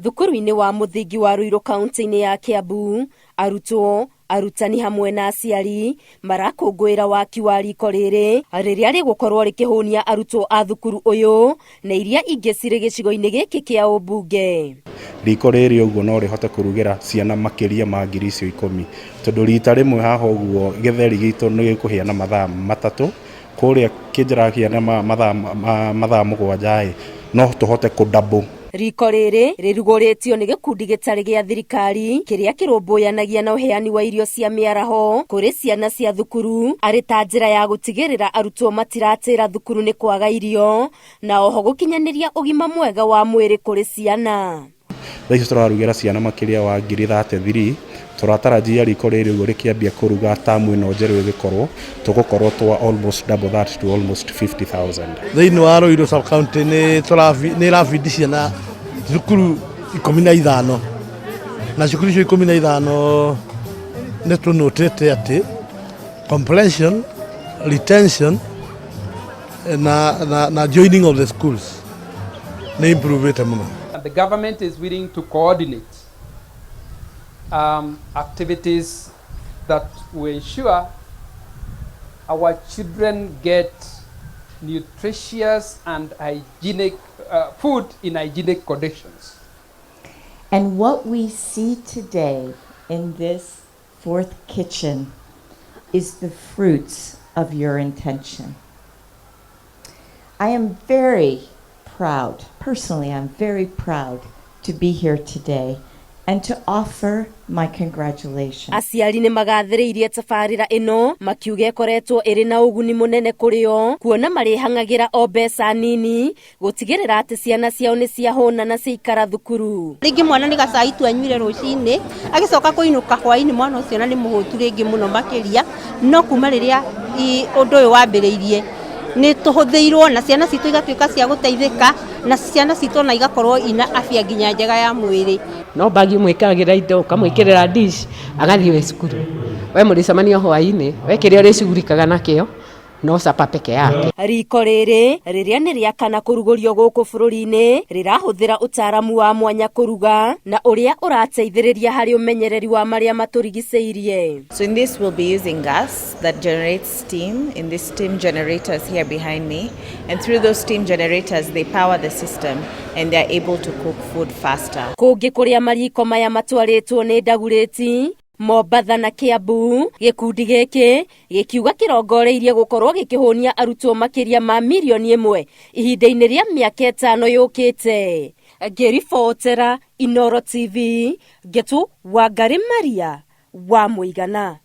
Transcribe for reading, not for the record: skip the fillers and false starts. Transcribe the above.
Thukuru-inĩ wa mũthingi wa Ruiru kaunti-inĩ ya Kiambu, arutwo, arutani hamwe na aciari marakũngũĩra waki wa riko rĩrĩ rĩrĩa rĩgũkorwo rĩkĩhũnia arutwo a thukuru ũyũ na iria ingĩ cirĩ gĩcigo-inĩ gĩkĩ kĩa ũmbunge. Riko rĩrĩ ũguo no rĩhote kũrugĩra ciana makĩria ma 10,000 tondũ rita rĩmwe haha ũguo gĩtheri gitũ nĩ gĩkũhĩa na mathaa 3, kũrĩa kĩnjĩrakĩa na mathaa 7 ĩ no tũhote kũ double. Riko rĩrĩ rĩrugũrĩtio nĩ gĩkundi gĩtarĩ gĩa thirikari kĩrĩa kĩrũmbũyanagia na ũheani wa irio cia mĩaraho kũrĩ ciana cia thukuru arĩ ta njĩra ya gũtigĩrĩra arutwo matiratĩra thukuru nĩ kwaga irio na oho gũkinyanĩria ũgima mwega wa mwĩrĩ kũrĩ ciana. Thaa ici tũrarugĩra ciana makĩria wa 33,000. Tũratarajia riko rĩrĩ ũguo rĩkĩambia kũruga tamu ĩno njerũ ĩgĩkorwo tũgũkorwo twa almost double that to almost 50,000. Thĩinĩ wa Ruiru sub county nĩ ĩrabindi ciana thukuru 15, na cukuru icio 15 nĩ tũnũtĩte atĩ completion, retention na joining of the schools nĩ improvete mũno. And the government is willing to coordinate activities that will ensure our children get nutritious and hygienic food in hygienic conditions. And what we see today in this fourth kitchen is the fruits of your intention. I am very proud, personally, I'm very proud to be here today and to offer my congratulations. Aciari nĩ magathĩrĩirie tabarĩra ĩno makiuga ĩkoretwo ĩrĩ na ũguni mũnene kũrĩ o kuona marĩhang'agĩra o mbeca nini gũtigĩrĩra atĩ ciana ciao nĩ ciahũna na ciaikara thukuru. Rĩngĩ mwana nĩ gacai tu anyuire rũcinĩ, agĩcoka kũinũka hwainĩ mwana ũcio na nĩ mũhũtu rĩngĩ mũno makĩria. No kuma rĩrĩa ũndũ ũyũ wambĩrĩirie nĩ tũhũthĩirwo na ciana citũ igatuĩka cia gũteithĩka, na ciana citũ ona igakorwo ina afya nginya njega ya mwĩrĩ. No bagi ũmwĩkagĩra indo, ũkamwĩkĩrĩra dish, agathiĩ we cukuru, we mũrĩcemania hwaĩ-inĩ, we kĩrĩa ũrĩcugurikaga nakĩo no supper peke yake. Riko rĩrĩ rĩrĩa nĩ rĩa kana kũrugũrio gũkũ bũrũri-inĩ rĩrahũthĩra ũtaaramu wa mwanya kũruga na ũrĩa ũrateithĩrĩria harĩ ũmenyereri wa marĩa matũrigicĩirie. So in this we'll be using gas that generates steam in these steam generators here behind me, and through those steam generators they power the system and they are able to cook food faster. Kũngĩ kũrĩa mariko maya matwarĩtwo nĩ Ndagurĩti, Mombatha na Kiambu. Gĩkundi gĩkĩ gĩkiuga kĩrongoreirie gũkorwo gĩkĩhũnia arutwo makĩria ma 1 mirioni ihinda-inĩ rĩa mĩaka 5 yũkĩte. Ngĩribotera Inoro TV, Ngetu Wangari Maria wa Mũigana.